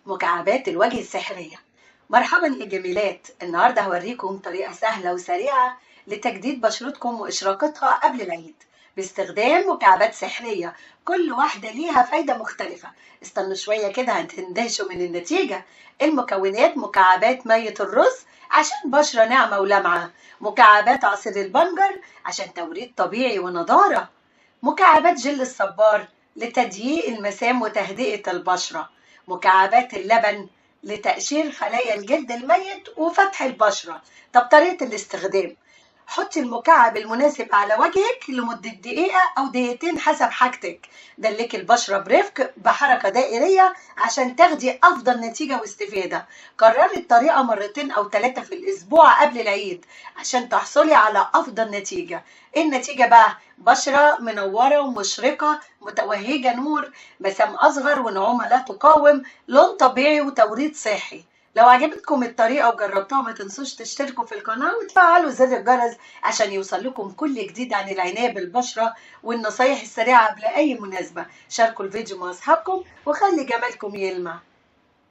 مكعبات الوجه السحرية. مرحبا يا جميلات، النهاردة هوريكم طريقة سهلة وسريعة لتجديد بشرتكم وإشراقتها قبل العيد باستخدام مكعبات سحرية، كل واحدة ليها فايدة مختلفة. استنوا شوية كده هتندهشوا من النتيجة. المكونات: مكعبات مية الرز عشان بشرة ناعمة ولامعة، مكعبات عصير البنجر عشان توريد طبيعي ونضارة، مكعبات جل الصبار لتضييق المسام وتهدئة البشرة، مكعبات اللبن لتقشير خلايا الجلد الميت وفتح البشرة. طب طريقة الاستخدام: حطي المكعب المناسب على وجهك لمدة دقيقة أو دقيقتين حسب حاجتك. دلكي البشرة برفق بحركة دائرية عشان تاخدي أفضل نتيجة واستفادة. كرري الطريقة مرتين أو 3 في الأسبوع قبل العيد عشان تحصلي على أفضل نتيجة. إيه النتيجة بقى؟ بشرة منورة ومشرقة متوهجة نور، مسام أصغر ونعومة لا تقاوم، لون طبيعي وتوريد صحي. لو عجبتكم الطريقة وجربتوها ما تنسوش تشتركوا في القناة وتفعلوا زر الجرس عشان يوصل لكم كل جديد عن العناية بالبشرة والنصايح السريعة قبل أي مناسبة. شاركوا الفيديو مع أصحابكم وخلي جمالكم يلمع.